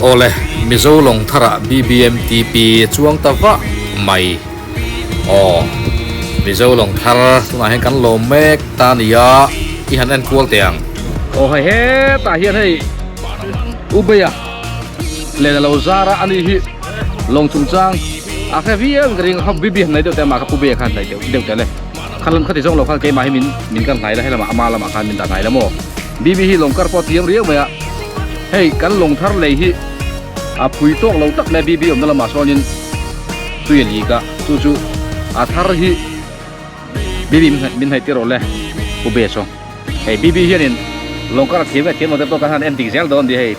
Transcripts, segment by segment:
Awle, Mizo lawng tharah BBMTP chuang ta vah mai. Aw, Mizo lawng thar tunah hian kan lawm mek ta nia, i han en kual teh ang. Aw hei hetah hian hei Ubeia len a lo zar a, ani hi lawng chungchang a hre viau in ka ring a, kha BB han nei deuh teh amah kha Pu Beia khan nei deuh teh le. Khalam khati zawng lo khan keimah hi min min kal hnai la, helamah ama lamah khan min dah hnai la maw? BB hi lawng kar pawh a thiam riau mai a, hei kan lawng thar lei hi a phui tawk lo tak mai a, BB awmna lamah sawnin tui a lik a, chu chu a thar hi BB min hnaih tir rawh le Pu Be saw. Hei BB hianin lawng kar a thiam nge thiam lo te pawh kan han en dik zel dawn a ni hei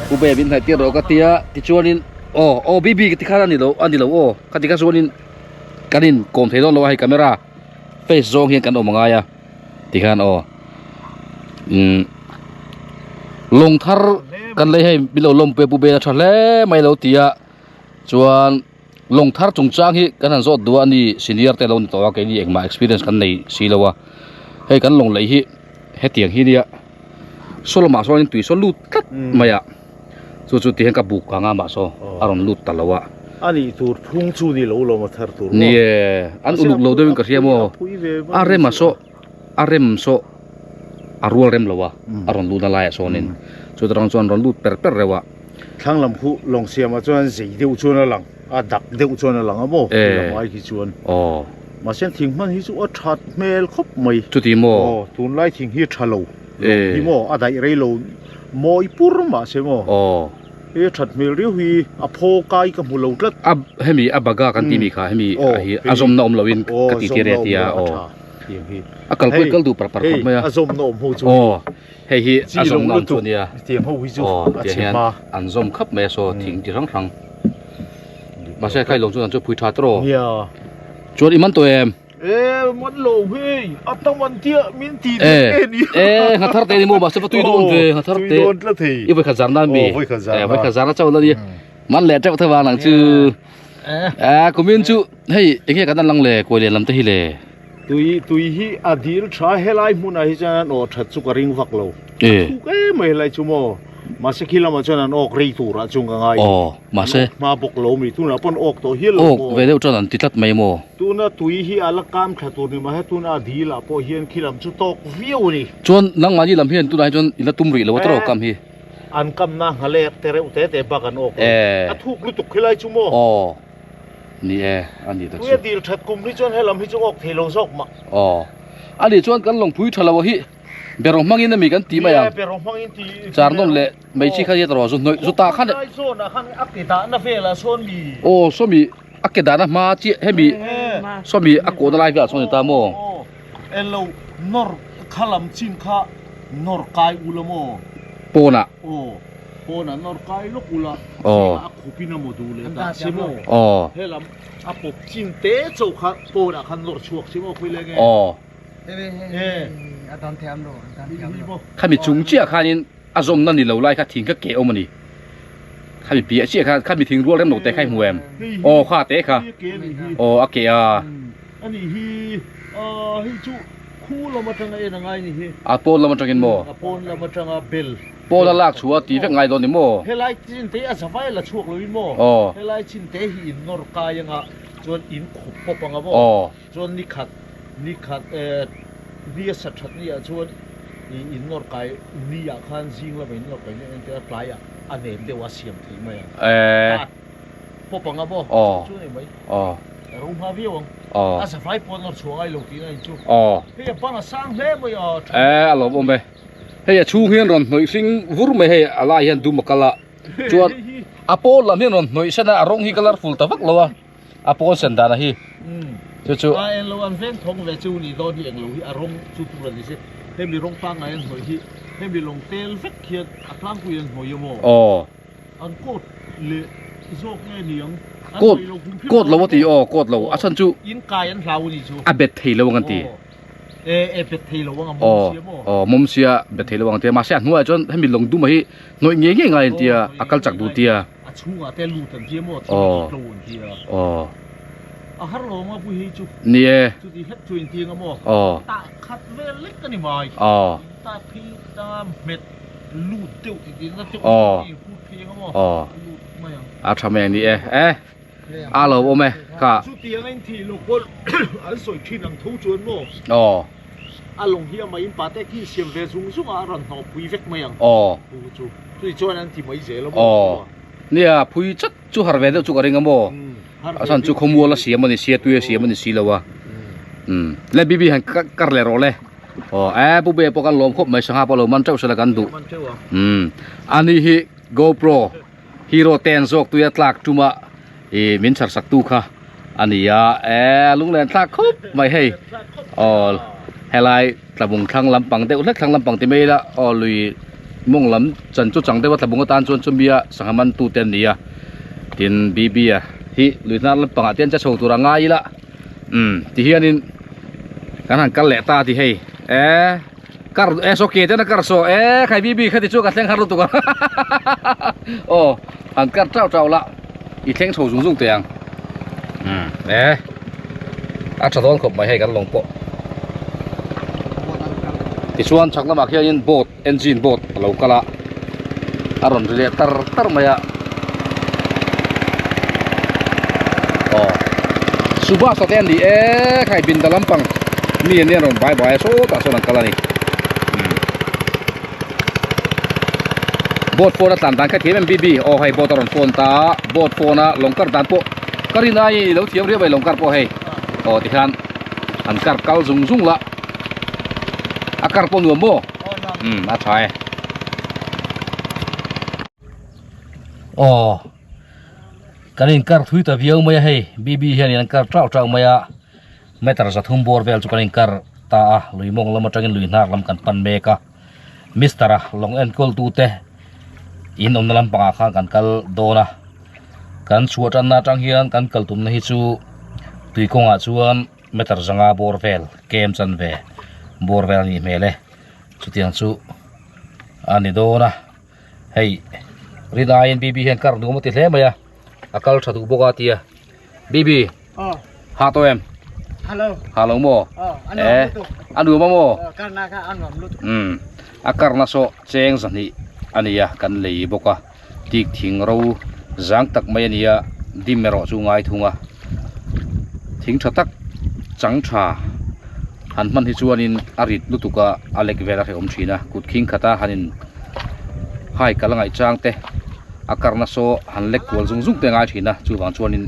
Pu Be min hnaih tir rawh ka tia tichuanin aw aw BB ka ti khan a ni lo a ni lo aw ka ti kha chuanin kan in kawm thei dawn lo a hei camera face zawng hian kan awm a ngai a tikhan aw umm lawng thar kan lei hei min lo lawmpui a pu bena tha hle mai lo ti a chuan lawng thar chungchang hi kan han zawt duh a ni senior te lo ni tawh a keini engmah experience kan nei si lo a hei kan lawng lei hi hetiang hi nia saw lamah sawn tui saw lut tlat mai a. Chu chu tihian ka buk ang a mah saw a rawn lut ta lo a. A nih tur phung chu ni lo lawm a thar tur maw? Ni e, an uluk lo deuhin ka hria maw? A rem a saw, a rem saw a rual rem lo a, a rawn lut na laiah sawnin. Chu tarang chuan rawn lut per per reuh a. Thlang lam khu lawng siamah chuan zei deuh chuan a lang, a dak deuh chuan a lang a maw? Ti lam ai khi chuan. Aw. Mahse thing hman hi chu a that hmel khawp mai. Chuti maw? Aw, tunlai thing hi a tha lo. Hi maw a daih rei lo mawi pur mahse maw aw he that hmel riau hi a phaw kai ka hmu lo tlat a hemi a baga kan tih mi kha hemi a hi a zawmna awm loin ka ti tir e tia aw a kal pawh kal duh par par khawp mai a a zawmna awm ho chu aw hei hi a zawmna awm chu ania tiang ho hi chu a chhe hma an zawm khap mai a saw thing chi hrang hrang mahse khai lawng chu an chu phui tha tawh chuan i man tawh em E man lo hei a tam an tia min ti deuh nge ni e ngha thar te ni maw mahse va tui dawn ve ngha thar te tui dawn tlat hei i voi khat zar nan mi voi khat zar e voi khat zar na chau la ni man leh teuh thei vang ang chu a kumin chu hei enge kan an lang le kuai len lam te hi le tui tui hi a dil tha helai hmunah hi chuan an aw that chu ka ring vak lo e thuk em mai helai chu maw mahse khi lamah chuan an awk rei turah chung ka ngai aw mahse hma bawk lo mi tunah pawn awk tawh hial lo awk ve deuh chuan an ti tlat mai maw Tuna tui hi a la kam tha tur ni mahse tuna a dil ah pawh hian khi lam chu tawk viau a ni. Chuan nangmahni lam hian tunah hi chuan i la tum rih lo a tawrh kam hi. An kamna nghalek te reuh te te bak an awk lo. A thuk lutuk khilai chu maw? Aw ni e a ni tak chu. Tui a dil that kum hi chuan helam hi chu awk thei lo zawk mah. Aw a nih chuan kan lawngpui tha lo a hi beraw hmangin a mi kan ti mai ang. Ni e beraw hmangin ti. Char nawn leh mai chi kha hi a tawrh zu hnawih zu ta khan. Khawlai zawnah khan a ke dahna velah sawn mi. Aw sawmi. A ke dahna hma chiah hemi sawmi a kawhna lai velah chuan a ni ta maw? Aw elo nawr kha lam chin kha nawr kai ula maw? Pawnah. Aw pawnah nawr kai lawk ula zingah a khupin a maw duh leh ta si maw? Aw. Helam a pawp chin te chauh kha pawnah khan nawr chhuak si maw khawi leng e? Aw. Khami chung chiah khanin A zawmna ni lo lai kha thing kha keh awm a ni. Khami piah chiah kha khami thing rual rem lo te kha i hmu em? Aw kha te kha. Aw a keh a. Ani hi hei chu khu lam atanga en a ngai ni hi. A pawn lam atangin maw? A pawn lam atanga bel. Pawn a lak chhuah a ti vek ngai dawn ni maw? Helai chin te a zavai la chhuak lo in maw? Aw. Helai chin te hi in nawr kai anga chuan in khup pawp anga maw? Aw. Chuan ni khat ni khat eh ni a sa that ni ah chuan ih in nawr kai ni ah khan zing lama in nawr kai ni en tir a tlai ah a nem deuh a siam thei mai ang. Eh. Tat pawp anga maw Aw. chu ni mai. Aw. A ro hma viau ang. Aw. A zavai pawh nawr chhuah ngai lo tih na in chu. Aw. Hei a bang a sang hle mai a tha. Eh a lawm awm e. Hei a chhung hian rawn hnawih hring vur mai hei a lai hian dum a kal a. Chuan a pawn lam hian rawn hnawih sen a a rawng hi colourful ta vak lo a. a pawn sen dan a hi chu chu a englo an veng thawng ve chu ni dawn hi englo hi a rawng chu tur a ni se hemi rawng pangngai an hnawih hi hemi lawng tel vek hian a tlangpui an hnawih a maw aw an coat leh zawk nge ni ang an coat hnawih lo kum coat lo a ti aw coat lo a chhan chu in kai an hlau a ni chu a bet thei lo ang an ti e e bet thei lo ang a mawm sia maw aw mawm sia bet thei lo ang tia mahse a hnuaiah chuan hemi lawng dum a hi hnawih ngei ngei ngai an tia a kal chak duh tia. A chhungah te lut an tia maw thil hi tlo an tia. Aw. A har lo anga pui hei chu. Ni e. Chuti hlek chu inti anga maw. Aw. Tah khat vel lek a ni mai. Aw. In tah phei tanga hmet Lut deuh ti ti na deuh Aw. hi hut phei ang maw? Aw. Lut mai ang. A tha mai ani e. E a lo awm e kha. Chutiang a inthih loh pawh an sawi thin ang tho chuan maw? Aw. A lawng hi amah in pate khi insiam ve zung zung a, a rawn hnawh pui vek mai ang. Aw. Chu chu. Chutih chuan an ti mai zel a maw? Aw. Nia phui chat chu har ve deuh chu ka ring a maw? A chhan chu khawmual a siam a ni sia tui a siam a ni si lo a. Umm. Le bibi han kar leh rawh le. Aw e pu be pawh kan lawm khawp mai sangha pawh lo man teuh sela kan duh. Umm. Ani hi GoPro Hero 10 zawk tuia tlak tuma ih min chhar sak tu kha a ni a. E lunglen thlak khawp mai hei. Aw helai tlabung thlang lampang deuh hlek thlang lampang ti mai ila aw lui mawng lam chan chu chang deuh a tlabung atan chuan chumia sangha man tu te an ni a. Tin BB a hi lui hnar lampangah te an che chho tur a ngai ila. Umm ti hianin kan han kal leh ta ti hei e kar e saw ke ten a kar saw e khai bibi kha ti chu ka thleng har lutuk a aw han kar tau tau la i thleng chho zung zung teh ang umm e a tha dawn khawp mai hei kan lawng pawh tichuan chhak lamah khianin boat engine boat a lo kal a a rawn ri leh tar tar mai a aw subhas te an ni e khai binda lampang mi an rawn bai bai a sawtah sawn an kal a ni boat phone a tlan dan kha thiam em bibi aw hei boat a rawn phone ta a boat phone a lawng kar dan pawh ka rin aiin ilo thiam riau mai lawng kar pawh hei aw tikhan an kar kal zung zung la. A kar pawh nuam maw? Umm a tha e. Aw kan in kar thui ta viau mai a hei BB hian an kar tau tau mai a meter 300 bawr vel chu kan in kar ta a lui mawng lam atangin lui hnar lam kan pan mek a mister a lawng enkawl tu te in awmna lampangah khan kan kal dawn a kan chhuah tanna atang hian kan kal tumna hi chu tui kawngah chuan. Meter zanga bawr vel kem chan ve bawr vel a nih hmel e chutiang chu a ni dawn a hei rin aiin bibi hian kar nuam a ti hle mai a a kal tha duh bawk a tia bibi ha tawh em ha lo maw e a nuam a maw um a karna saw cheng zahnih a ni a kan lei bawk a tik thing ro zang tak mai a ni a dim erawh chu ngai thung a thing tha tak chang tha han hman hi chuanin a rit lutuk a a lek vel a hrehawm thin a kut khing khat a han in hai kal a ngaih chang te a karna saw han lek kual zung zung te a ngai thin a chuvang chuanin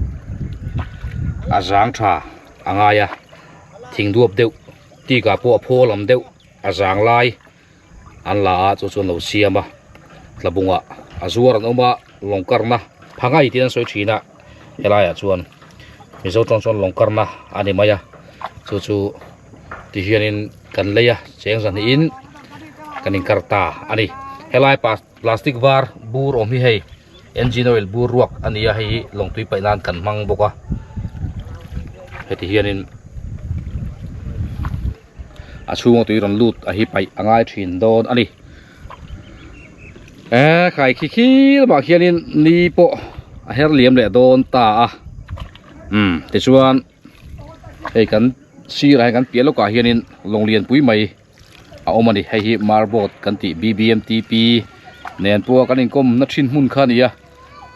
a zang tha a ngai a thing duap deuh tikah pawh a phaw lam deuh a zang lai. An la a chu chuan lo siam a tlabungah a zuar an awm a lawng karna phangai tiin an sawi thin a helaiah chuan mizo tawng chuan lawng karna a ni mai a chu chu ti hianin kan lei a cheng zahnihin kan inkar ta a ni helai plastic var bur awm hi hei engine oil bur ruak a ni a hei hi lawng tui paih nan kan hmang bawk a heti hianin. A chhunga tui rawn lut a hi paih a ngai thin dawn a ni e khai khi khi lamah khianin ni pawh a her liam leh dawn ta a umm tichuan hei kan sirah hian kan piah lawkah hianin lawng lianpui mai a awm a ni hei hi marboat kan tih B_B_M_T_P nen pawha kan inkawm na thin hmun kha a ni a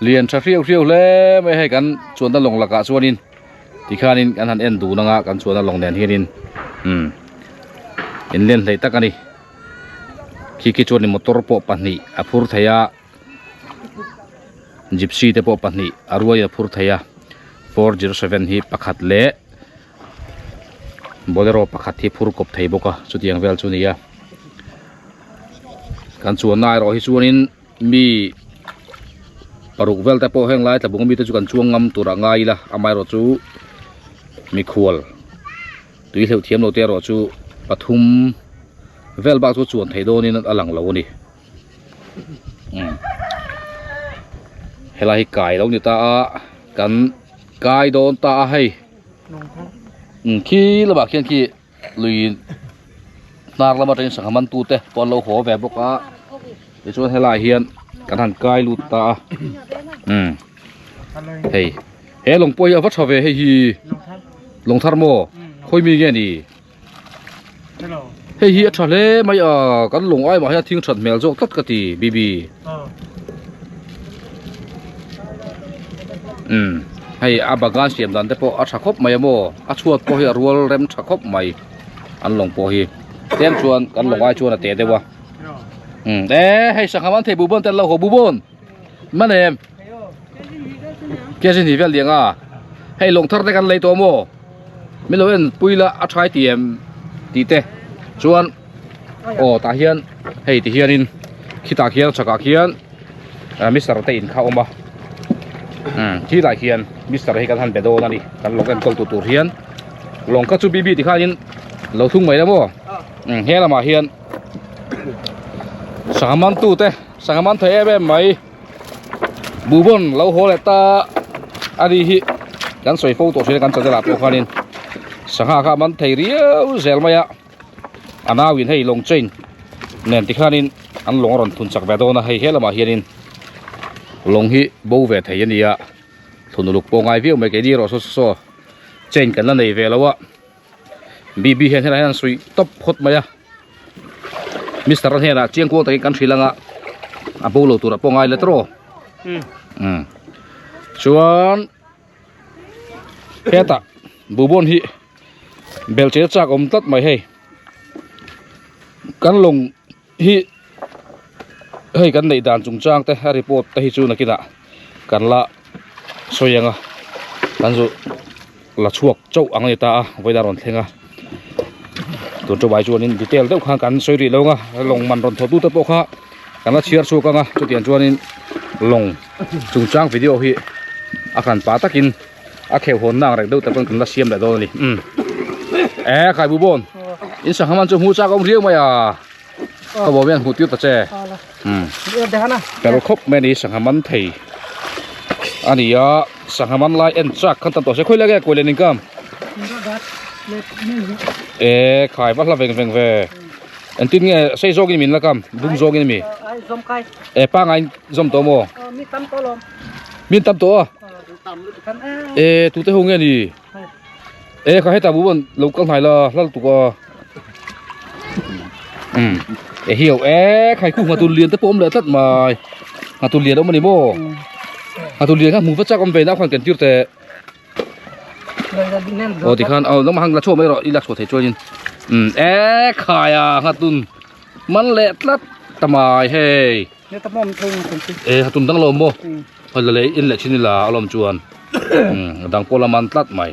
lian tha hriau hriau hle mai hei kan chuanna lawng lakah chuanin. Tikhanin kan han en dun anga kan chuan a lawng nen hianin umm in len hleih tak a ni khi khi chuanin motor pawh pahnih a phur thei a gypsy te pawh pahnih a ruaiin a phur thei a 407 hi pakhat leh bolero pakhat hi phur kawp thei bawk a chutiang vel chu a ni a kan chuanna erawh hi chuanin. Mi paruk vel te pawh heng lai tlabung ami te chu kan chuang ngam tur ah ngai ila amaherawh chu mikhual tui hleuh thiam lo te erawh chu pathum vel bak chu chuan thei dawnin a lang lo a ni umm helai hi kai lo ni ta a kan kai dawn ta a hei umm khi lamah khian khi. Lui hnar lam atangin sangha man tute pawh an lo haw ve bawk a tichuan helaiah hian kan han kai lut ta a umm hei he lawng pawh hi a va tha ve hei hi lawng thar maw khawi mi nge ni Hei hi a tha hle mai a, kan lung ai mah hian thing that hmel zawk tlat ka ti Bibi. Umm hei a bagan siam dan te pawh a tha khawp mai a maw, a chhuat pawh hi a rual rem tha khawp mai an lawng pawh hi tlem chuan kan lawng ai chuan a te deuh a. Umm e hei sangha man thei buhbawn te an lo haw buhbawn man em kg ni vel liang a hei lawng thar te kan lei tawh maw min lo en pui la a tha ti em tih te chuan aw tah hian hei ti hianin khitah khian chhakah khian mister te in kha a awm a umm khilaiah khian mister hi kan han be dawn a ni kan lawng enkawl tu tur hian lawng kha chu bibi ti khanin lo thung mai la maw umm he lamah hian sangha man tu te sangha man thei em em mai. Buhbawn lo haw leh ta a ni hi kan sawi fo tawh thin a kan channel ah pawh khanin sangha kha a man thei riau zel mai a a nauin hei lawng chain nen tikhanin an lawng a rawn thun chak ve dawn a hei he lamah hianin lawng hi bo ve thei a ni a thun uluk pawh ngai viau mai keini erawh saw saw chain kan la nei ve lo a. BB hian helai hian an suih tawp phawt mai a Mister a hnenah chiang kuang takin kan hrilh anga a bo lo turah pawh ngai let rawh um chuan hetah buhbawn hi bel chel chak awm tlat mai hei kan lawng hi hei kan neih dan chung chang te a report te hi chu nakinah kan la sawi ang a kan zu la chhuak chauh ang a ni ta a vawiin a rawn thleng a tun chu vai chuanin detail deuh khan kan sawi rih lo ang a lawng man rawn thawh tu te pawh kha kan la chhiar chhuak ang a chutiang chuanin lawng chungchang video hi a kan pa takin a kheuh hawn na ang reng deuh te pawn kan la siam leh dawn a ni umm e khai bu bawn in sangha man chu hmu chak a awm riau mai a. Ka bawm hian hmuh tir ta che. Umm. Tel khawp mai a ni sangha man thei a ni a sangha man lai en chak khan tam tawh se khawi lai nge kuai leh ning kam e khai va hla veng veng ve engtin nge sei zawk in min la kam dum zawk in mi e pangai zawm tawh maw min tam tawh a e tute ho nge ni. E kha heta bu ban lo kal hnai la hlal tuk a um e hiau e khai khu nga tu lian te pawm leh tlat mai nga tu lian awm ani maw nga tu lian kha hmu va chak awm ve na khan kan tir te aw tikhan aw nangmah hang la chhuak mai rawh i la chhuah thei chuanin um e khai a nga tun man leh tlat ta mai hei E ha tum dang lo maw hoi la lei in leh thin ila a lawm chuan a dang pawh la man tlat mai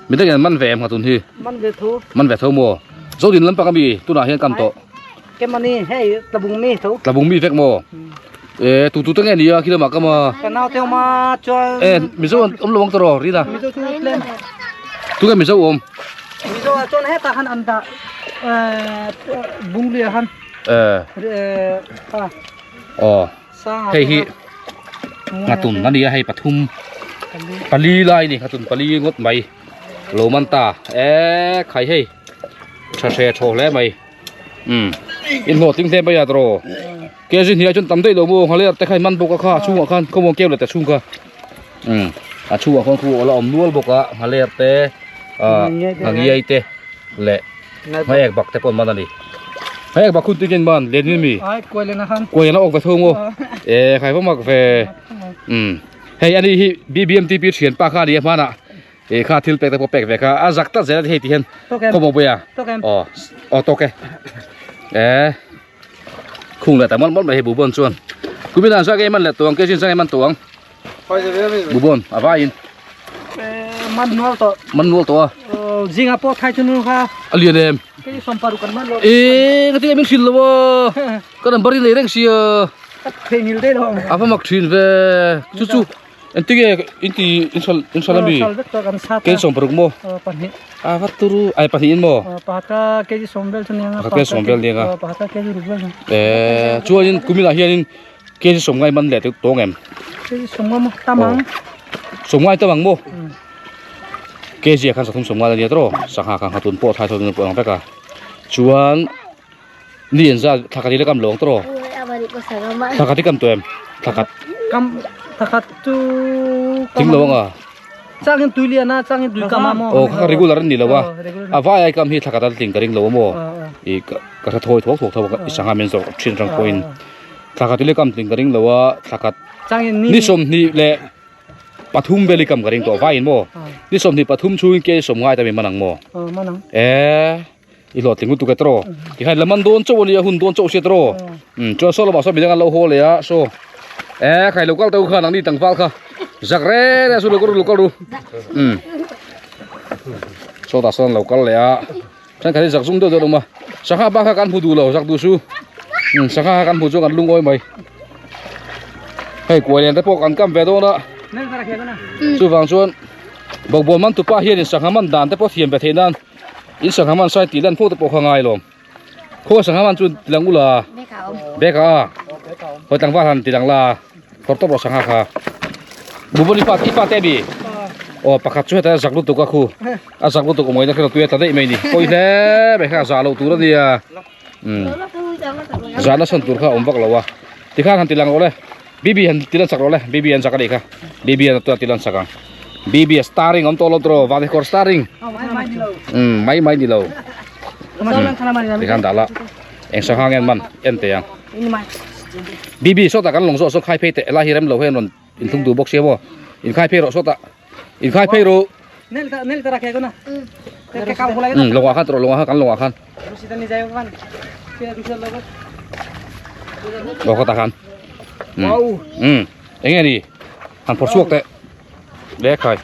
mi dang in man ve em ha tun hi man ve tho man ve tho maw zodin lampang ami tunah hian kam tawh kemani hei tlabung mi tho tlabung mi vek maw e tu tu te nge nia khi lamah kam a ka nau te awm a chuan e mizo an awm lo ang tawh rawh rina mizo chu tlem tu nge mizo awm mizo ah chuan hetah khan an dah bunglia khan aw hei hi nghatun a ni a hei pathum pali lai a ni nghatun pali ngawt mai lo man ta e khai hei tha hre thaw hle mai umm in hlawhtling hle mai a tawh kg hniai chuan tam daih lo maw nghaler te kha in man bawk a kha a chhungah khan khawmuang keu leh ta chhung kha umm a chhungah khawn khu a la awm nual bawk a nghaler te ah nghangiai te leh Hmaek bak te pawh an man a ni. Hmaek bak hun tin in man len in mi. Ai kuai len a han. Kuai len a awk ve thung u. E khai vawm ak ve. Um. Hei ani hi BBMTP thian pa kha ani a hmanah. E kha thil pek te pawh pek ve kha a zak tlat zel a hei ti hian. Khaw maw buia. Aw. Aw tawk e. E. Khung leh ta mawlh mawlh mai hei buhbawn chuan. Kumin ah zak e man leh tawh ang kei chin zak e man tawh ang. Buhbawn a vaiin. Man nual tawh. Man nual tawh a. Zinga pawh thai chu nu kha. A lian em. Kei som paruk kan man lo. E ngati min hrilh lo a. Ka number i nei reng sia. Ka thei ngil dei lo. A va mak thin ve. Chu chu. Engtinge inti insal insal ami? Sal vek tawh kan sat a. Kei 60 maw? Pahnih. A va turu ai pahnih in maw? Pakhat ka kg sawm vel chu nia nga. Pakhat kg sawm vel nia nga. Pakhat ka kg ruk vel chu. Eh chuanin kuminah hianin kg sawm ngai man leh te tawng em? Kg sawm nga maw tam ang. Sawm ngai tam ang maw? Kg ah khan sathum sawm ngai a nia tawh sangha kha nghatun pawh thlai thawin pawh ang vek a. Chuan Ni an zal thla khat i la kam lawng tawh thla khat i kam tawh em thla khat kam thla khat chu thing lo anga changin tui lian a changin tui kam a maw oh kha regular an ni lo a a vai ai kam hi thla khat an tling ka ring lo a maw i. Ka hre thawi thuak thuak tho a i sangha min zawrh thin atang pawhin thla khat i kam tling ka ring lo a thla khat ni 24 leh pathum vel i kam ka ring tawh vaiin maw ni 24 chhungin ke sawm ngai ta mi man ang maw e i hlawhtling lutuk e tawh tikhan la man dawn chauh a nia hun dawn chauh sia tawh chuan saw lamah sawn midang an lo haw leh a saw e khai lo kal teuh khan ang ni tlangval kha zak reng reng a saw lo kal ru lo kal ru sawtah sawn an lo kal leh a. Thenkhat hi zak zum deuh deuh an awm a, sangha bak kha kan hmu duh lo zak duh su umm sangha kha kan hmuh chuan kan lungawi mai hei kuai lian te pawh kan kam ve dawn a chuvang chuan bawkbawn man tupa hian in sangha man dan te pawh thiam ve theih nan in sangha man sai tih lan fo te pawh kha ngai lawm khaw sangha man chu tilang ula bag ah a hawi tlangval han tilang la. Kawr tawp rawh sangha kha. Bubon i pa i pa te mi. Aw pakhat chu heta zak lutuk a khu. A zak lutuk awm ngaihna kher tuia ta daih mai ni. Pawi hle mai kha za loh tur a nia. Um. Za na chhan tur kha awm vak lo a. Tikhan han tilang rawh le. Bibi han tilan sak rawh le. Bibi an zak a nih kha. Bibi an tua tilan sak ang. Bibi a starring awm tawh lo tawh vang kawr starring. Um mai mai ni lo. Tikhan dah la. Eng sangha nge an man en teh ang. Bibi sawtah kan lawng zawh saw khai phei teh helai hi rem lo hian rawn inthlung duh bawk sia maw inkhai phei rawh sawtah inkhai phei rawh um lawngah khan tawh lawngah khan kan lawngah khan aw khawtah khan um um eng nge ni han phawrh chhuak teh le khai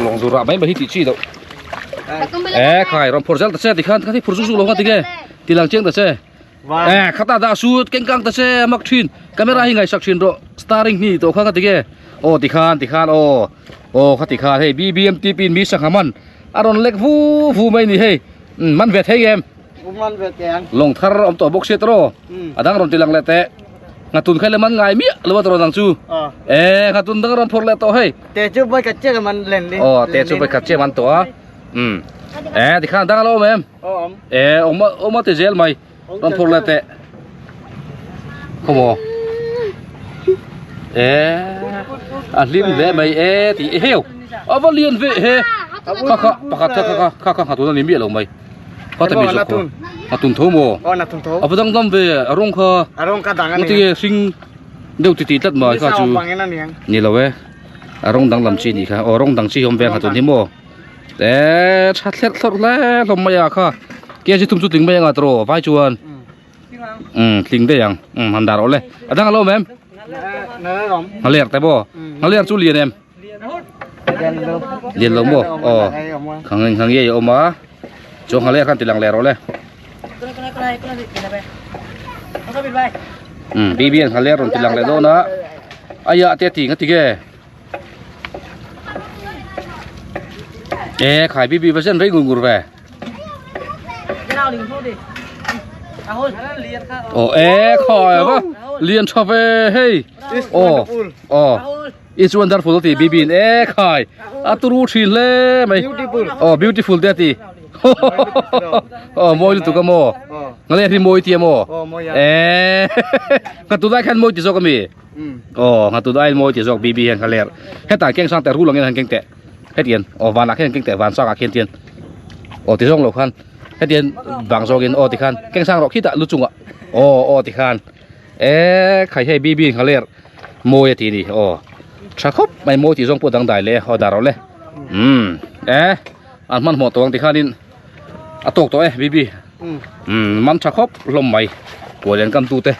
lawng dur rah mai mai hi tih chi loh e khai rawn phawrh zel ta che tikhan kha hi phawrh zuk zuk lo kha tinge tilang chiang ta che. Eh khata dah su keng kang ta che mak thin camera hi ngaihsak thin rawh starring hni tawh kha ka ti nge aw tikhan tikhan aw aw kha tikhan hei bbmtp in mi sangha man a rawn lek vu vu mai ni hei man ve thei em man ve teh ang lawng thar awm tawh bawk sia tawh a dang rawn ti lang leh teh nghatun kha le man ngai miah lo a tawh dang chu eh nghatun dang rawn phawrh leh tawh hei te chu bai khat chiah man len li aw te chu bai khat chiah man tawh a eh tikhan dang a lo awm em Awm. E awm awm a ti zel mai. Rawn phur leh teh. Khawmaw. E a hlim hle mai e ti e heu. A va lian ve he. Kha kha pakhat kha kha kha kha nghatun a ni miah lo mai. Kha ta mi zawk kha. Nghatun tho maw? Aw nghatun tho. A va dangdam ve a rawng kha. A rawng kha dang a ni. Ngatinge hring deuh ti ti tlat mai kha chu. Ni lo e. A rawng danglam chi ni kha. Aw rawng dang chi hi awm ve nghatun hi maw? Eee tha thlerh thlawrh hle hlawm mai a kha kg thum chu tling mai anga tawh vai chuan umm tling daih ang umm han dah rawh le a dang a lo awm em nghaler te maw nghaler chu lian em lian lo maw aw nghang ngei a awm a chuan nghaler khan ti lang leh rawh le umm bibi an nghaler rawn ti lang leh dawn a aiah te a ti nga ti nge. E khai bi bi va zen rei ngur ngur ve. Ồ e khai va lian tha ve hei. Ồ ồ It's wonderful ti bi bin e khai a turu thin hle mai. Ồ beautiful te ti. Ồ moi lutuk a maw. Ngale hi moi ti a maw. E ka tu dai khan moi ti zawk ami. Aw ngha tu dai mawi tih zawk BB hian kha ler hetah keng sang teh rul angin han keng teh hetian aw vanah khian keng teh van sang ah khian tian aw ti zawng lo khan hetian bang zawkin aw ti khan keng sang rawh khitah lu chungah aw aw ti khan e khai hei BB kha ler mawi a ti ni aw tha khawp mai mawi tih zawng pawh dangdai leh aw dah rawh le umm e an hmanhmawh tawh ang ti khanin a tawk tawh e BB umm man tha khawp hlawm mai kualian kam tute.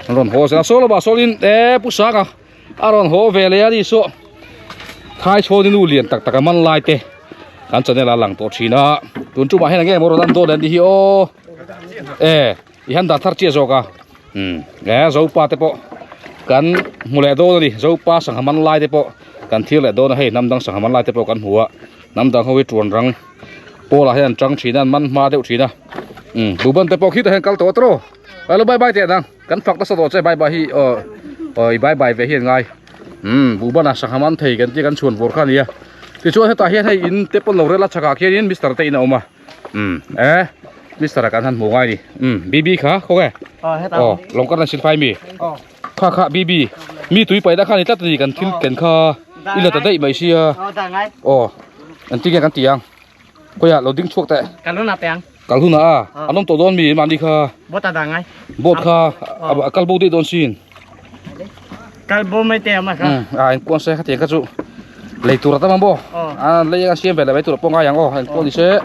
An rawn haw zel a, saw lamah sawlin e pu Sanga a rawn haw ve leh a ni saw thai chhawn nu lian tak tak a man lai te kan channel a lang tawh thin a tun tumah hian enge maw rawn an dawn leh a ni hi aw e i han dah thar chiah zawk a um e zopa te pawh kan hmu leh dawn a ni zopa sangha man lai te pawh kan thlir leh dawn a hei hnam dang sangha man lai te pawh kan hmu a hnam dang ho hi tuan rang pawlah hian an tang thin a an man hma deuh thin a um buhban te pawh khitah hian kal tawh a tawh. Hello bye bye teh nang kan fak nasa tawh che bye bye hi aw aw i bye bye ve hi an ngai umm buhban a sangha man thei kan tia kan chhuan vur kha ania tichuan hetah hian hei in te pawn lo rel a chhakah khianin mister te in a awm a umm e mister a kan han hmu ngai ni umm bb kha khaw nge aw lawng kar an silfai mi kha kha bb mi tui paih na kha ni tlat a ni kan thil ken kha i la ta daih mai sia aw engtin nge kan ti ang khawiah lo ding chhuak teh. Kal hunah a, an awm tawh dawn mi mahni kha. Boat a dah ngai. Boat kha a kal bo daih dawn sin. Kal bo mai te ama kha. A engkuan se khatiang kha chu lei tur a tam ang maw? A lei a siam ve leh mai tur a pawh ngai ang aw engkuan ni se.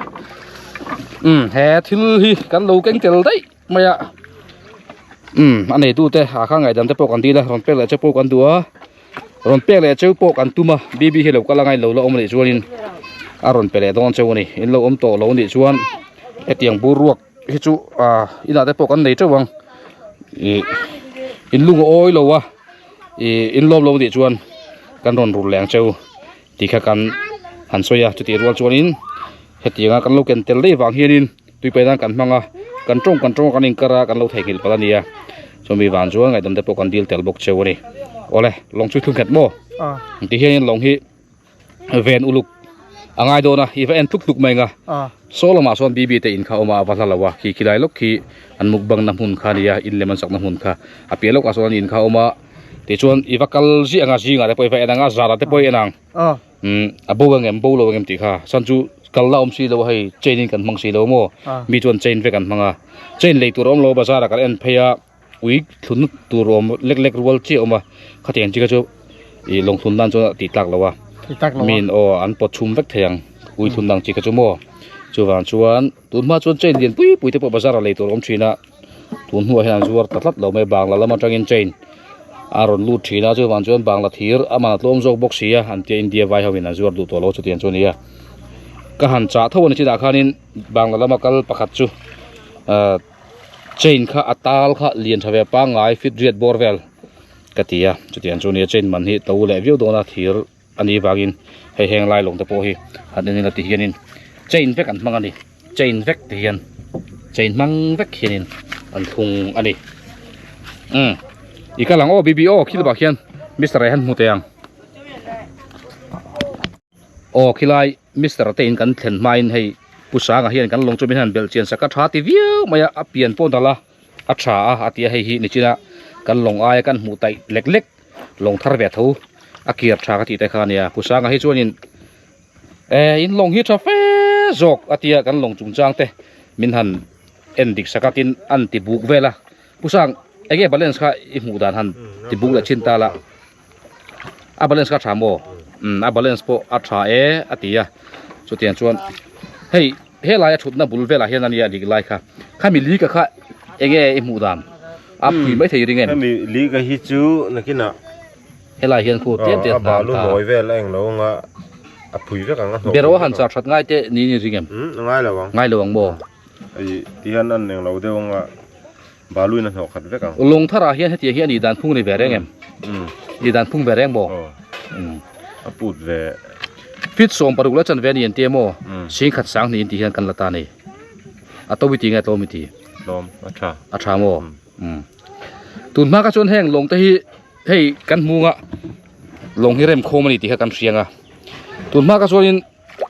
Um he thil hi kan lo keng tel daih mai a. Um a neitute a kha ngaihdam te pawh kan dil a rawn pek leh che pawh kan duh a. Rawn pek leh cheu pawh kan tum a, BB hi lo kal angai lo la awm anih chuanin a rawn pe leh dawn cheu a ni. In lo awm tawh lo anih chuan hetiang bur ruak hi chu ah inah te pawh kan nei teuh ang. Ih in lung a awi lo a, ih in lawm lo anih chuan kan rawn rul leng cheu tih kha kan han sawi a. Chutih rual chuanin hetianga kan lo ken tel daih vang hianin Tuipai nan kan hmang a, kan tawng kan tawng a kan inkar a, kan lo theihnghilh palh a nia. Chumi van chuan ngaihdam te pawh kan dil tel bawk cheu a ni. Awle, lawng chu thlung nghet maw? Ti hianin lawng hi ven uluk a ngai dawn a, i va en tluk tluk mai ang a. Saw lamah sawn BB te in kha a awm a, a va hla lo a, khi khilai lawk khi an mukbang na hmun kha a nia, in lem an sakna hmun kha. A piah lawkah sawn an in kha a awm a, tichuan i va kal ziah ang a, zingah te pawh i va en ang a, zarah te pawh i en ang. Umm a bo ang em bo lo ang em tih kha chuan chu kal la awm si lo a hei chain in kan hmang si lo maw mi chuan chain vek an hmang a chain lei tur a awm lo bazar ah kan en phei a ui thlun tur awm lek lek rual chiah a awm a khatiang chi kha chu ih lawng thlun nan chuan a tih tlak lo a min aw an pawt chhum vek thei ang ui thlun ang chi kha chu maw chuvang chuan tun hma chuan chain lian pui pui te pawh bazar ah lei tur a awm thin a. Tun hnuah hian an zuar ta tlat lo mai Bangla lam atangin chain a rawn lut thin a chuvang chuan Bangla thir a man a tlawm zawk bawk si a an tia India vai ho in an zuar duh tawh lo chutiang chu a ni a ka han chah tho a ni chinah khanin Bangla lama kal pakhat chu ah chain kha a tal kha lian tha ve pangngai fit riat bawr vel ka ti a chutiang chu a ni a chain man hi to leh viau dawn a thir a nih vangin hei heng lai lawng te pawh hi han en ila ti hianin chain vek an hmang a ni chain vek ti hian chain hmang vek hianin an thlung a ni umm i kal ang aw bibi aw khi lamah khian mister ah hian hmu teh ang aw khilai mister te in kan thlen hmain hei pu sanga hian kan lawng chu min han belh chian sak a tha ti viau mai a a pian pawh nalh a a tha a a ti a hei hi nichina kan lawng aia kan hmuh taih lek lek lawng thar ve tho a kir tha ka tih te kha a nia pu sanga hi chuanin eh in lawng hi tha fe zawk a tia kan lawng chungchang te min han en dik sak a tin an ti buk vel a pu sang enge balance kha i hmuh dan han ti buk leh thin ta la a balance kha a tha maw umm a balance pawh a tha e a ti a chutiang chuan hei helai a thutna bul velah hian a nia dik lai kha khami li ka kha enge i hmuh dan a phui mai thei ring em hemi li ka hi chu nakinah helai hian khu tlem te a balu nawi vel a englo anga a phui vek ang a hnawh beraw han char that ngai te niin i ring em ngai lo ang ngai lo ang maw ti hian an englo deuh anga Balu in a hnawh khat vek ang. Lung tharah hian hetiang hi a nih dan phung ni ve reng em? Nih dan phung ve reng maw? A put ve. Fit 60 la chan ve a ni an ti emaw? Singkhat sang hnih in tih hian kan la ta a ni. A to i ti nge a tlawm i ti? Tlawm, a tha. A tha maw? Tun hma kha chuan heng lawng te hi hei kan hmung a lawng hi rem khawm a ni tih kha kan hriang a. Tun hma kha chuanin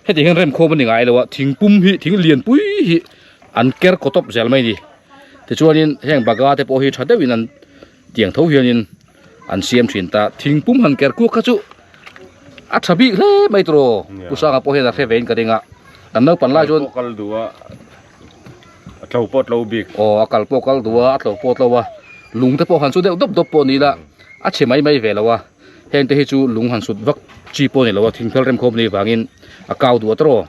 hetiang hian rem khawm a ni ngai lo a, thing pum hi thing lian pui hi an ker kaw tawp zel mai a ni. Tichuanin heng baga te pawh hi tha deuhin an tiang tho hianin an siam thin ta thing pum han ker kuak kha chu a tha bik hle mai tawh Pu Sanga pawh hian a hre vein ka ring a kan naupang lai chuan kal pawh kal duh a a tlo pawh tlo bik aw a kal pawh kal duh a a tlo pawh tlo a lung te pawh han su deuh dawp dawp pawh ni ila a chhe mai mai ve lo a heng te hi chu lung han sut vak chi pawh ni lo a thing phel rem khawm ni vangin a kau duh a tawh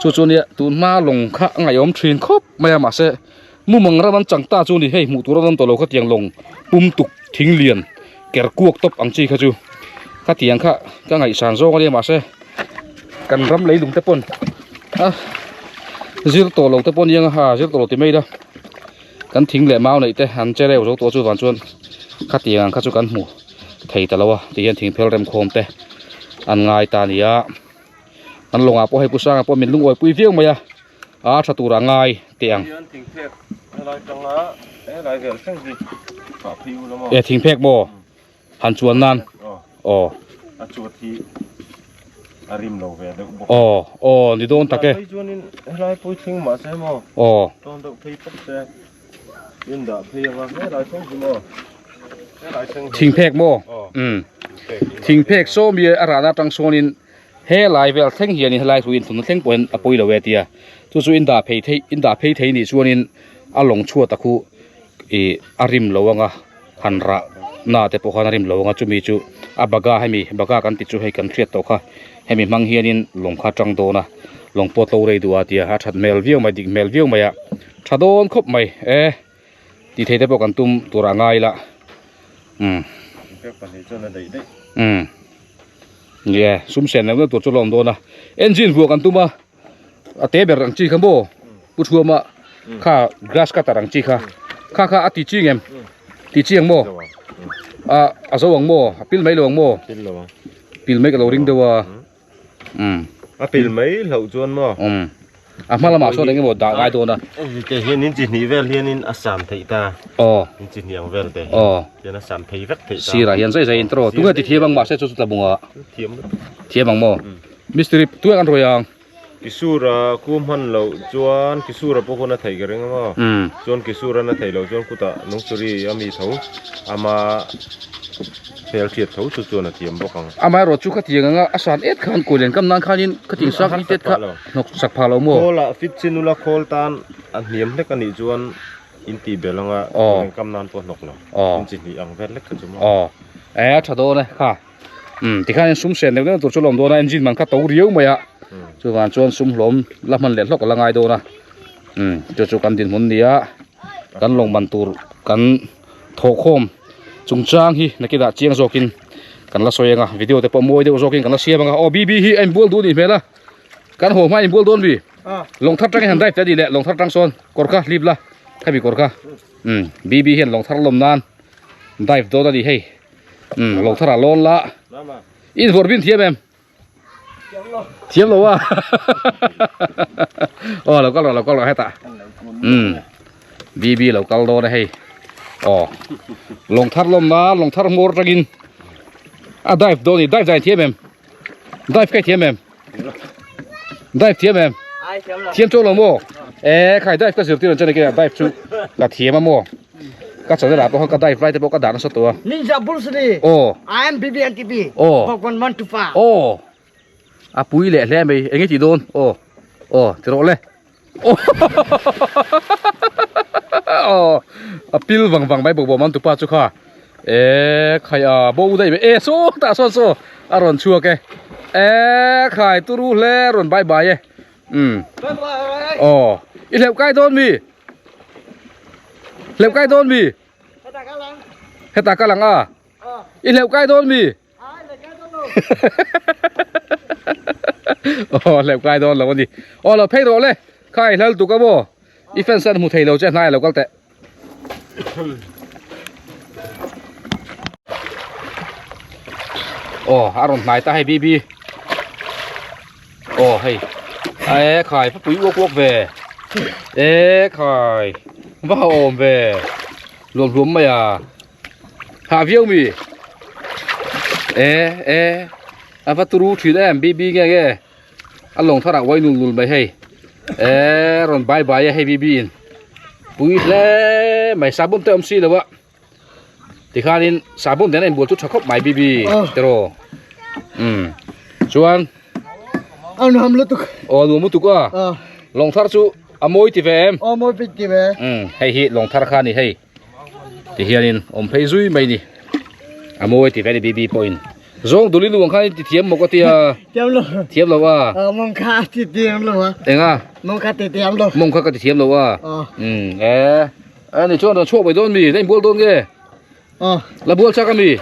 Chu chu nia tun hma lawng kha a ngaihawm thin khawp mai a mahse mumang ram an chang ta chu ni hei hmuh tur a rawn tawh lo kha tiang lawng pum tuk thing lian ker kuak tawp ang chi kha chu kha tiang kha ka ngaihsan zawng a nia mahse kan ram leilung te pawn a zir tawh lo te pawh nia ha zir tawh lo ti mai ila kan thing leh mau neih te an che reuh zo tawh chu vang chuan kha tiang ang kha chu kan hmu thei ta lo a ti hian thing phel remkhawm te an ngai ta a ni a. An lawngah pawh hei Pu Sanga pawh min lungawi pui viau mai a, a tha tur a ngai teh ang. E thingphek maw han chuan nan aw aw aw ni dawn tak e aw Thingphek maw umm thingphek saw mi a rahna atang sawnin he lai vel thleng hianin helai hlui inthlunna thleng pawhin a pawi lo e tia. Chu chu in dah phei theih in dah phei thei nih chuanin a lawng chhuat a khu ih a rim lo anga han rah na te pawh khan a rim lo anga chumi chu a baga hemi baga kan tih chu hei kan hriat tawh kha hemi hmang hianin lawng kha a tang dawn a lawng pawh tlo rei duh a tia a that hmel viau mai dik hmel viau mai a tha dawn khawp mai e. Tih thei te pawh kan tum tur ah ngai ila umm umm nie sum sen loh na tur chu a lo awm dawn a engine vuah kan tum a a te ber ang chi kha maw pu thuama kha grass cutter ang chi kha kha kha a ti chi ngem ti chi ang maw a a zo ang maw a pil mai lo ang maw pil mai ka lo ring deuh a. Um. A pil mai hlauh chuan maw? Um. A hma lamah sawn engemaw dah ngai dawn a. Hei te hian in chi hnih vel hianin a sam theih ta. Aw. In chi hnih ang vel te. Aw. Hian a sam thei vek theih ta. Sirah hian zai zai in tawh. Tunge ti thiam ang mahse chu chu tlabunga. Thiam lutuk. Thiam ang maw? Mistiri tunge kan ruai ang? Kisura ku hman loh chuan Kisura pawh khawn a theih ka ring a maw? Chuan Kisura na theih loh chuan kutah Nungchuri a mi tho ama hmel hriat tho chu chuan a thiam bawk ang. Amaherawh chu khatiang anga a san et khan kawi len kam nan khanin khatiang sak hi tet kha hnawk sak phah lo maw? Khawl ah fit chin ula khawl tan a hniam hlek a nih chuan in tih belh anga kawi len kam nan pawh hnawk lo. In chi hnih ang vel hlek kha chu maw? Aw e a tha dawn e kha. Umm tikhan sum sen deuh deuh tur chu a lawm dawn a engine man kha to riau mai a chuvang chuan sum hlawm la hman leh hlawk a la ngai dawn a umm chu chu kan dinhmun nia kan lawng man tur kan thawhkhawm chungchang hi nakinah chiang zawkin kan la sawi ang a video te pawh mawi deuh zawkin kan la siam ang a aw bb hi a inbual duh a nih hmel a kan haw hma a inbual dawn mi lawng thar tangin han drive te a nih leh lawng thar tang sawn kawr kha hlip la khami kawr kha umm bb hian lawng thar lawm nan drive dawn a ni hei. Um lo thar a lawn la. In vawrh bin thiam em? Thiam lo a. Aw lo kal rawh lo kal rawh hetah. Um BB lo kal dawn a hei. Aw lawng thar lawm na lawng thar hmawr atangin a dive dawn ni dive dan thiam em? Dive kai thiam em? Dive thiam em? Thiam chu lo maw? E khai dive ka zirtir an chuan dive chu ka thiam a maw? Ka channel ah pawh ka dive lai te pawh ka dah nasa tawh a. Ninja Bruce Lee. Aw. I am BBNTP. Aw. Bawkbawn man tu pa. Aw. A pui leh hle mai enge tih dawn? Aw. Aw ti rawh le. Aw. A pil vang vang mai bawkbawn man tu pa chu kha. E khai a bo daih mai e saw tah sawn saw a rawn chhuak e. E khai turu hle rawn bye bye e. Um. Aw. I hleuh kai dawn mi? Hleuh kai dawn mi? Heta ka lang a. I hleuh kai dawn mi? Aw hleuh kai dawn lo ani. Aw lo phei rawh le. Kha i hlal tuk a maw? I fence an hmu thei lo che hnai lo kal teh. Aw a rawn hnai ta hei BB. Aw hei e khai va pui uak uak ve e khai va ha awm ve luam hluam mai a hah viau mi e e a va turu thin em BB nge nge a lawng thar ah uai nul nul mai hei e rawn bye bye a hei BB in pui hle mai sabun te awm si lo a. Tikhanin sabun nen a inbual chu tha khawp mai bibi tiraw umm chuan A nuam lutuk aw nuam lutuk a lawng thar chu a mawi ti ve em aw mawi pit ti ve umm hei hi lawng thar kha a ni hei ti hianin awm phei zui mai ni a mawi ti ve a ni bibi pawhin zawng dul i luang khan in ti thiam maw ka tia thiam lo thiam lo a mawng kha a ti thiam lo a enga mawng kha ti thiam lo mawng kha ka ti thiam lo a umm e A ni chuan rawn chhuak mai dawn mi? La inbual dawn nge? Aw. La bual chak a mi?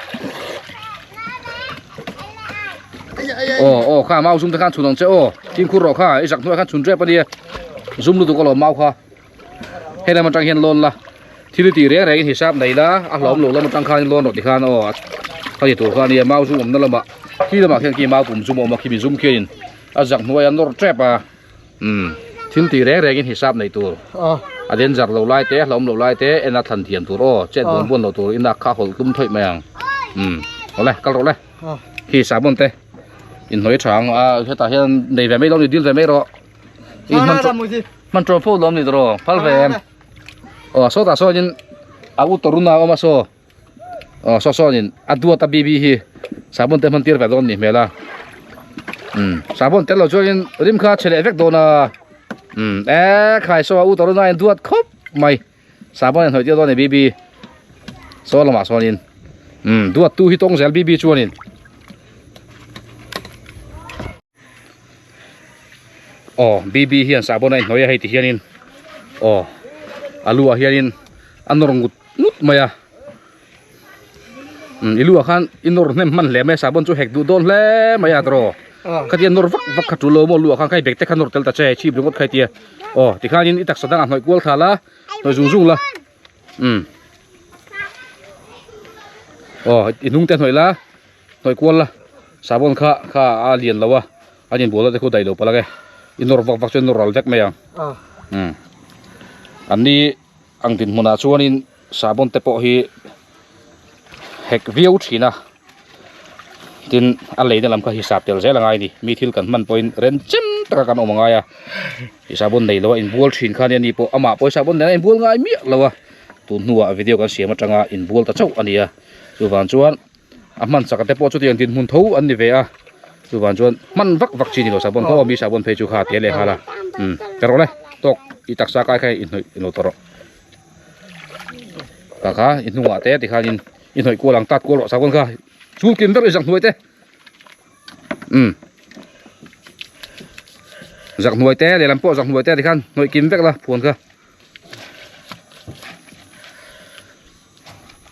Aw aw kha mau zum te khan chhun ang che aw. Fimkhur rawh kha i zak hnuaiah khan chhun tep a nia. Zum lutuk alawm mau kha. Hei lam atang hian lawn la. Thil i tih reng rengin hisap nei la a hlawm loh lam atang khan lawn rawh tikhan aw a ti tur kha a nia mau zum awmna lamah khi lamah khian khi mau pum zum a awm a khimi zum khianin a zak hnuaiah a nawr tep a. Umm thil tih reng rengin hisap nei tur a den zar lo lai te a hlauhawm lo lai te en a thlan thiam tur aw chet buan buan lo tur ina kha hawlh tum thawih mai ang umm awle kal rawh le khi sabun te inhnawih tha ang a hetah hian nei ve mai lo ni dil ve mai rawh i hman hman tawm fo lawm ni tawh phal ve em aw sawtah sawnin a u tawruna a awm a saw. Aw saw sawnin a duat a bibi hi sabun te hman tir ve dawn nih hmel a umm sabun tel lo chuanin rim kha a chhe leh vek dawn a. Um e khai saw a u taruna in duat khawp mai sabon in hnawih tir dawn a ni bibi saw lamah sawnin um duat tu hi tawng zel bibi chuanin. Aw bibi hian sabon a inhnawih a hei ti hianin aw a lu ah hianin a nawr ngut ngut mai a umm i lu ah khan i nawr hnem hman hle mai a sabon chu hek duh dawn hle mai a tawrh aw khatia nawr vak vak kha tul lo maw lu ah khan kha i bag te kha nawr tel ta che chhip ringawt kha i tia aw tikhanin i taksa dangah hnawih kual thla la hnawih zung zung la umm aw i hnung te hnawih la. Hnawih kual la, sabon kha kha a lian lo a, an inbual te khu daih lo palh ang e, i nawr vak vak chuan nawr ral vek mai ang. Umm an ni ang dinhmunah chuanin sabon te pawh hi hek viau thin a, tin a leina lam kha hisap tel zel a ngai a ni, mi thil kan hman pawhin ren chem taka kan awm a ngai a, i sabon nei lo a inbual thin kha nia ni pawh amah pawh hi sabon nena inbual ngai miah lo a, tun hnuah video kan siam atanga inbual ta chauh a ni a, chuvang chuan. A hman chak te pawh chutiang dinhmun tho an ni ve a, chuvang chuan hman vak vak chi ni lo sabon tho a mi sabon phei chu kha tia leh nghal a, umm ta rawh le tawk i taksa kai kha i hnawih ilo ta rawh ta kha i hnungah te tikhanin i hnawih kual ang tat kual rawh sabon kha chul kim vek i zak hnuai te umm zak hnuai te lehlam pawh zak hnuai te tikhan hnawih kim vek la phuan kha.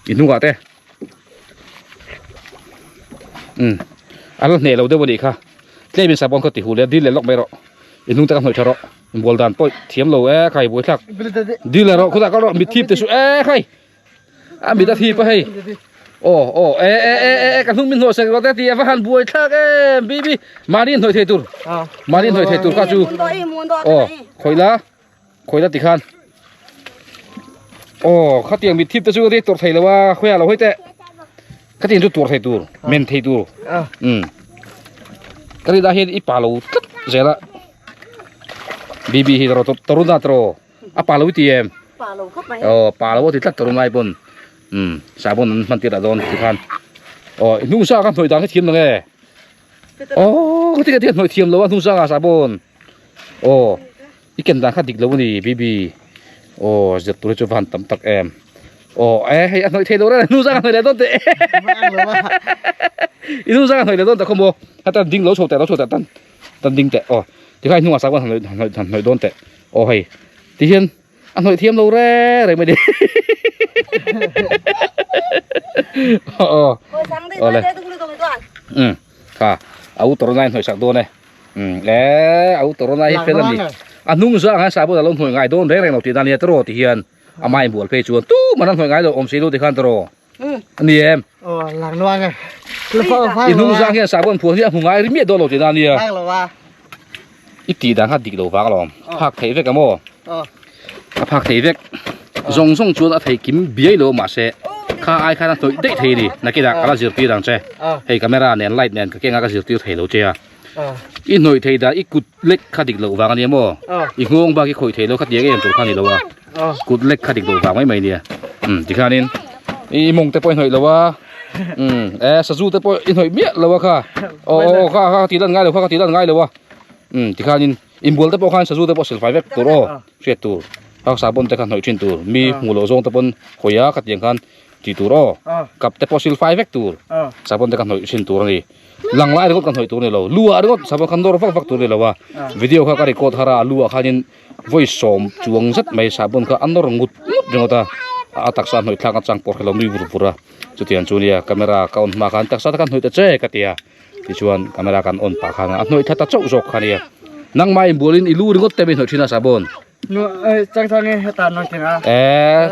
I hnungah te umm a la hneh lo deuh a nih kha tlem in sabon kha ti huh leh a dil leh lawk mai rawh i hnung te kha hnawih tha rawh inbual dan pawh thiam lo e khai buai thlak dil leh rawh khutah kal rawh mit thip te suh e khai a mit a thip a hei aw aw e e e e ka hnung min hnawh sek rawh te ti a va han buai thlak em bibi mahni in hnawih thei tur mahni in hnawih thei tur kha chu aw khawih la. Khawi la tikhan aw khatiang mit thip te chu rei tur thei lo a khawiah lo hawi teh khatiang chu tur thei tur men thei tur um ka rin ah hian i pa lo tlat zel a bibi hi tawrh taruna tawrh a pa lo i ti em aw pa lo a ti tlat taruna ai pawn um sabon an hman tir ah dawn tikhan aw i hnung sa kha hnawih dan kha thiam lo nge aw khatiang khatiang hnawih thiam lo a hnung sa ah sabon Aw i ken dan kha dik lo a ni bibi aw zir tur hi chu van tam tak em aw e hei a hnawih thei lo reng hnu zang a hnawih leh dawn teh i hnu zang a hnawih leh dawn tak khaw maw heta ding lo chho teh lo chho teh tan tan ding teh aw tikhan hnungah sak hnawih hnawih hnawih dawn teh aw hei tihian a hnawih thiam lo reng reng mai ni aw aw le um kha a u tawrh nai hnawih sak dawn e. Umm e a u tawrh hi fel a ni a hnung zawh ang hian sabun a lo hnawih ngai dawn reng reng lo tih dan nia tawrh ti hian a mai bual phei chuan tu man an hnawih ngai lo awm si lo ti khan tawrh a ni em i hnung zang hian sabun phuan hi a hmu ngai ri miah dawn lo tih dan nia i tih dan kha dik lo vang alawm phak theih vek a maw a phak thei vek zawng zawng chuan a thei kim biai lo mahse kha ai khan a hnawih daih thei a ni nakinah ka la zirtir ang che hei camera nen light nen ka keng a ka zirtir thei lo che a. I hnawih thei dan i kut lek kha dik loh vang a nia maw? I nghawng bak i khawih thei lo kha tiang em tur kha a ni lo a, kut lek kha dik loh vang mai mai a nia. Umm tikhanin i mawng te pawh i hnawih lo a, umm e sazu te pawh i hnawih miah lo a kha, aw aw kha kha tih lan ngai lo kha ka tih lan ngai lo a, umm tikhanin inbual te pawh khan sazu te pawh silfai vek tur aw hriat tur, kha sahbawn te kha hnawih thin tur, mi hmuh loh zawng te pawn hawi a khatiang khan tih tur aw, kap te pawh silfai vek tur, sahbawn te kha hnawih thin tur a ni. Lang lai ringawt kan hnawih tur a ni lo, lu ah ringawt sabon kha nawr vak vak tur a ni lo a, video kha ka record har a, a lu ah khanin vawi sawm chuang zet mai sabon kha a nawr ngut ngut ringawt a, a taksa hnawih thlak atang pawh hrelo nui vur vur a, chutiang chu nia camera ka on hma khan taksa te khan hnawih ta che ka ti a, tichuan camera kan on pah khan a hnawih thla ta chauh zawk kha nia, nangmah inbualin i lu ringawt te mai hnawih thin a sabon. E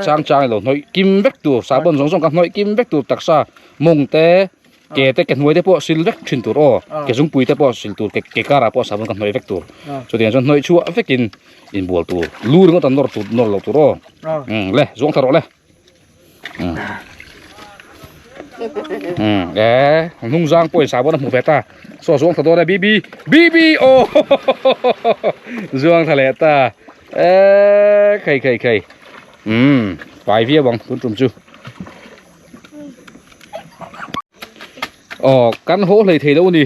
chang chang ilo hnawih kim vek tur sabon zawng zawng ka hnawih kim vek tur taksa mawng te. Ke te ke hnuai te pawh sil vek thin tur aw ke zungpui te pawh sil tur ke ke karah pawh sabun ka hnawih vek tur chutiang chuan hnawih chhuah vekin inbual tur lu ringawt a nawr tur nawr loh tur aw umm le zuang thla rawh le umm umm e hnung zang pawhin sabun a hmu ve ta saw zuang thla dawn e bibi bibi aw zuang thla leh ta e khai khai khai umm pai viau ang tun tum chu. Aw kan haw hlei thei lo a ni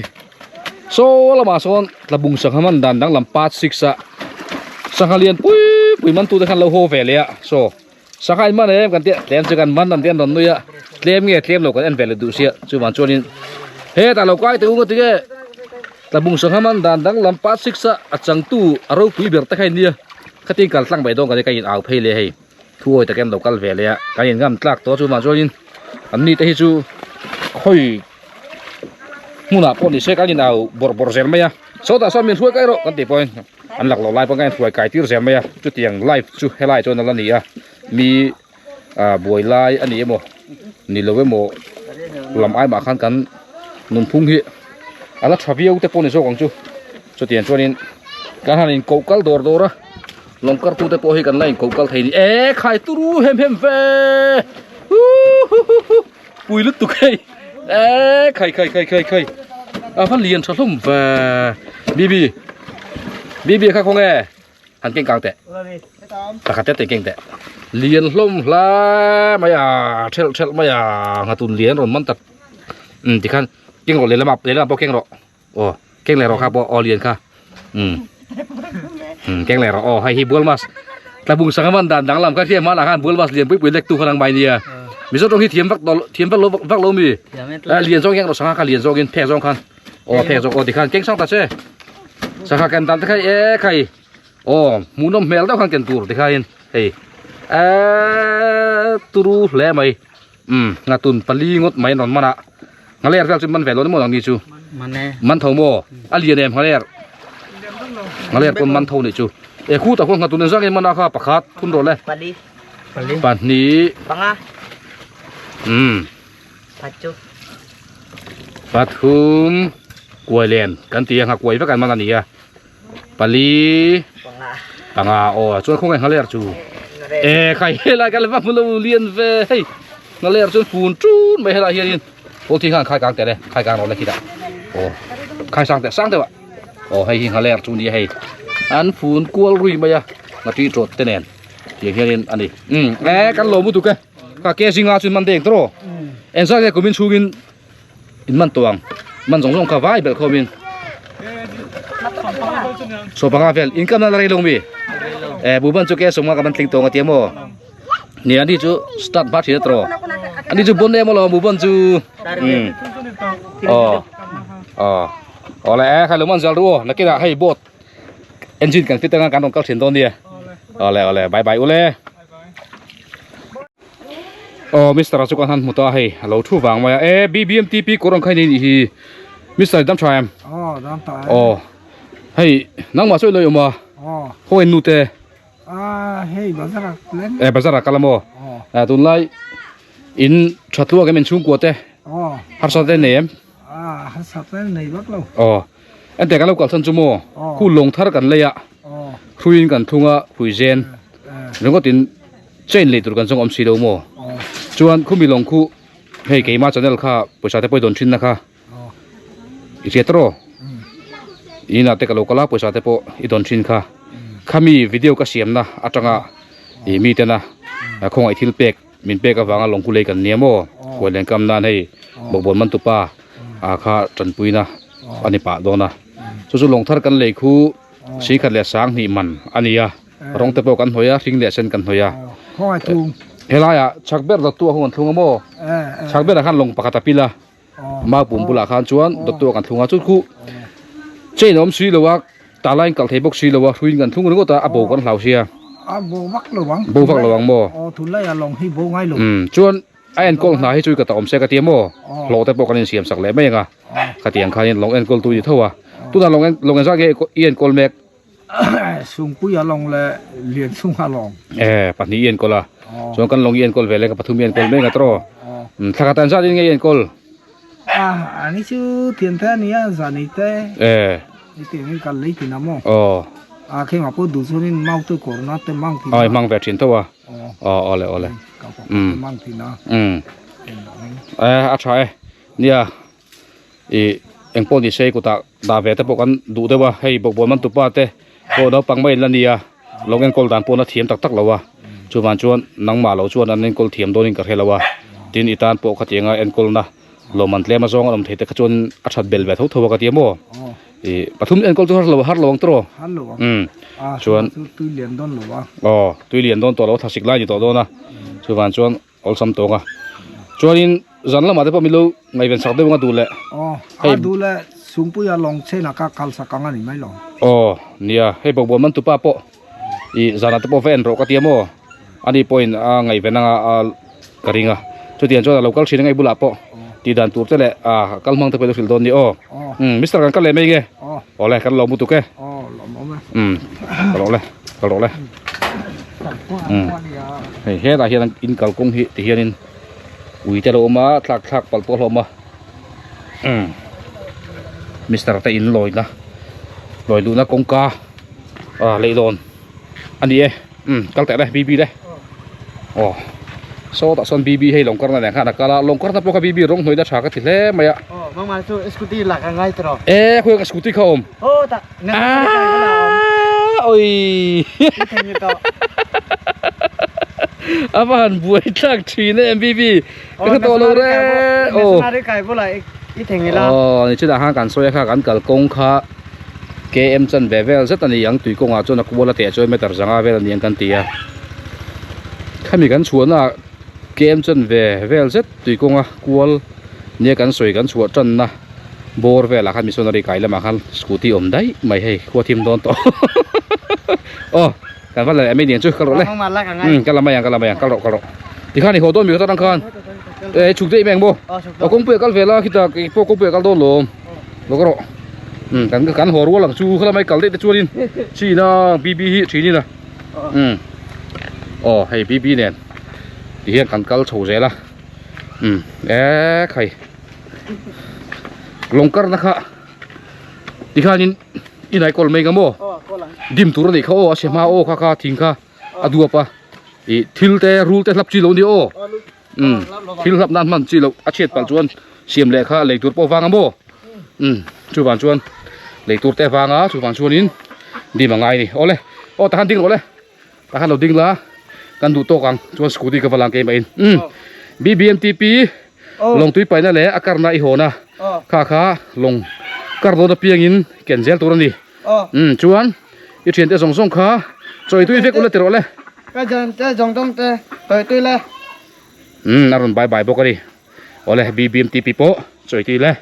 saw lamah sawn tlabung sangha man dan danglam part six a. Sangha lian pui pui man tute khan lo haw ve leh a saw sangha in man em kan tia tlem chu kan man an tia an rawn nui a tlem nge tlem lo kan en ve leh duh sia chuvang chuanin hetah lo kai teh u ngatinge tlabung sangha man dan danglam part six a a changtu a ropui ber te kha in nia khatin kal tlang mai dawn ka nia ka in au phei leh hei thuawi takin an lo kal ve leh a kan in ngam tlak tawh chuvang chuanin an ni te hi chu khawi hmunah pawh ni se kan in au bawrh bawrh zel mai a sawtah sawn min hruai kai rawh kan tih pawhin an lak loh lai pawh kan in hruai kai tir zel mai a chutiang life chu helai chuan a la ni a mi ah buai lai a ni emaw ni lo emaw lam ai mah khan kan nunphung hi a la tha viau te pawh ni zawk ang chu chutiang chuanin kan han in koh kal dawr dawr a lawng kar tu te pawh hi kan la in koh kal thei ni e khai turu hem hem ve huhuhuhu. Pui lutuk hei e khai khai khai khai khai a va lian tha hlawm ve bibi bibi kha khawnge han keng kang teh pakhat te te keng teh lian hlawm hla mai a thelh thelh mai a nghatun lian rawn man tak um tikhan keng rawh lehlamah lehlamah pawh keng rawh aw keng leh rawh kha pawh aw lian kha um um keng leh rawh aw hei hi bual mas tlabung sangha man dan danglam kha hria hmanah khan bual mas lian pui pui lek tu kha nang mai nia mizo tawng hi thiam vak tawh thiam vak lo vak lo mi lian zawng keng rawh sangha kha lian zawng in phek zawng khan aw phek zawng aw tikhan keng sang ta che sangha ken dan te kha e khai aw hmuhnawm hmel deuh khan ken tur tikhain hei e turu hle mai um ngatun pali ngawt mai an rawn man a Nghaler vel chu man ve lo ni maw nangni chu? Man e. Man tho maw? A lian em nghaler? Nghaler pawn man tho nih chu. E khu tak khuan nghatun engzah nge man a kha pakhat phun rawh le. Pali. Pali. Pahnih. Panga. Um. Pachu. Pathum. Kuai len kan ti a nghakuai vek an man a ni a. Pali. Panga. Panga aw chuan khawnge nghaler chu. E khai helai kan va hmu lo lian ve hei. Nghaler chuan fun tun mai helai hianin pawl thi khan khai kang teh le khai kang rawh le khitah aw khai sang teh sang deuh ah aw hei hi nghaler chu nia hei an fun kual rui mai a ngati tawt te nen tiang hianin a ni um e kan lo mu tuk e ka ke zinga chuan man deng tawh engzah nge kumin chhungin In man tawh ang, man zawng zawng kha vai belh khawmin saw panga vel in kam na la rei lo mi e buban chu ke sawmnga ka man tling tawng a tia maw ni ani chu start hma thin a tawh ani chu bon em alawm buban chu um aw aw awle e khai lo man zal ru aw nakinah hei boat engine kan fit anga kan rawn kal thin dawn nia awle awle bye bye ule. Aw mister a chu kan han hmu ta hei a lo thu vang mai a e bbmtp kawr ang kha i nei nih hi mister i dam tha em aw dam tha em aw hei nangmah chu i lo i awm a aw khaw en nu te a hei bazar ah len e bazar ah kal a maw aw tunlai in tha tluak em inchhungkua te aw harsa te nei em a harsa te nei vak lo aw ente kan lo kal chhan chu maw khu lawng thar kan lei a aw hruiin kan thlung a hrui zen ringawt in chain lei tur kan zawng awm si lo maw chuan khumi lawng khu hei keima channel kha pawisa te pawh i dawn thin na kha i hriat tawh inah te ka lo kal a pawisa te pawh i dawn thin kha khami video ka siam na atanga ih mi tena khawngaih thil pek min pek avanga lawng khu lei kan nia maw huan len kam nan hei bawkbawn man tupa ah kha tanpuina a ni pah dawn a chu chu lawng thar kan lei khu sikhat leh sang hnih man a ni a. Rawng te pawh kan hnawih a, hring leh sen kan hnawih a. Helai ah chhak ber dawttu a hung an thlung a maw? Chhak berah khan lawng pakhat a pil a, mau pum bulah khan chuan dawttu ah kan thlung a, chu khu chain a awm si lo a, tah laiin kalh thei bawk si lo a, hruiin kan thlung ringawt a, a bo kan hlau sia. A bo vak lo ang. Bo vak lo ang maw? Aw, tunlai ah lawng hi bo ngai lo. Umm, chuan a enkawl hna hi chu ka ta awm se ka ti a maw? Hlawh te pawh kan insiam sak leh mai ang a, khatiang khanin lawng enkawl tu ni tho a, tunah lawng lawng engzat nge i enkawl mek? Sungpui a lawng leh Lianchhung a lawng. E pahnih i enkawl a. Chuan kan lawng i enkawl ve leh ka pathum i enkawl mek a tawh. Thla khat ah zat in nge i enkawl? A ani chu thian te ania zani te. E. I tiang in kal lei tin a maw? Aw. A kheng ah pawh duh chuan in mau te kawr na te mang thin a. Aw i hmang ve thin tho a. Aw awle awle. Mang thin a. E a tha e. Nia. Ih engpawh ni se kutah dah ve te pawh kan duh deuh a hei bawkbawn man tupa te pawh naupang mai an la ni a lawng enkawl dan pawh na thiam tak tak lo a chuvang chuan nangmah lo chuan an enkawl thiam dawnin ka hre lo a tin i tan pawh khatianga enkawlna lawmman tlem azawng an awm thei te kha chuan a that bel ve tho tho a ka ti a maw. I pathum enkawl chu har lo har lo ang tawh Har lo ang. Um A chuan chu tui lian dawn lo a. Aw tui lian dawn tawh lo thlasik lai ni tawh dawn a. Chuvan chuan awlsam tawng a. Chuanin zan lamah te pawh min lo ngaihven sak deuh anga duh leh. Aw a duh leh Sungpuia lawng chhenah ka kal sak ang a ni mai lo. Aw nia hei bawkbawn man tupa pawh i zanah te pawh va en rawh ka tia maw ani pawhin a ngaihven anga a ka ring a chutiang chuan a lo kal thin anga i bulah pawh tih dan tur te leh a kal hmang te pawh i lo hrilh dawn ni aw umm mister kan kal leh mai nge aw le kan lo mu tuk e umm ka rawh le ka rawh le umm hei hetah hian in kalkawng hi ti hianin ui te lo awm a thlak thlak palh pawh a hlawm a. Umm mister te in lawina lawi luhna kawngka ah leihlawn a ni e umm kal teh le bb le aw sawtah sawn bb hei lawng karna nen khan a kal a lawng karna pawh kha bb rawng hnuaina tha ka ti hle mai a e khawi ka scooty kha a awm aaa awii a va han buai thlak thin em bb. Ka hre tawh lo re aw aw ni chutah khan kan sawi a kha kan kalkawng kha km chan ve vel zet a ni ang tui kawngah chuan a kual a teh chuan meter zanga vel a ni ang kan ti a khami kan chhuahna ah km chan ve vel zet tui kawnga kual nia kan sawi kan chhuah tanna bawr velah khan missionary kai lamah khan scooty awm daih mai hei khua thim dawn tawh aw. Kan va la leh mai niang chu kal rawh le. Umm ka la mai ang ka la mai ang kal rawh kal rawh. Tikhan i haw dawn mi ka tan ang khan. E chhuk daih mai ang maw. A kawngpui a kal ve la khita kei pawh kawngpui a kal dawn lawm. Lo ka rawh. Umm kan kan haw rual ang chu khala mai kal daih te chuanin china BB hi thin in a. Umm aw hei BB nen tihian kan kal chho zel a. Umm e khai lawngkarna kha tikhanin inai kawl mai nga maw dim tur a nih kha aw a hma aw kha kha thing kha a duap a ih thil te rul te hlap chi lo a ni aw umm thil hlap nan hman chi loh a chhiat palh chuan siam leh kha lei tur pawh vang a maw umm chuvang chuan lei tur te vang a chuvang chuanin dim a ngai a ni awle aw takhan ding rawh le takhan lo ding la kan duh tawk ang chuan scooty ka va lang keimah in umm bbmtp lawng tui paihna leh a karna i hawn a kha kha lawng kar dawn apiangin ken zel tur a ni umm chuan i thiante zawng zawng kha chawi tui vek ula ti rawh le umm a rawn bye bye bawk a ni awle bbmtp pawh chawi tui le.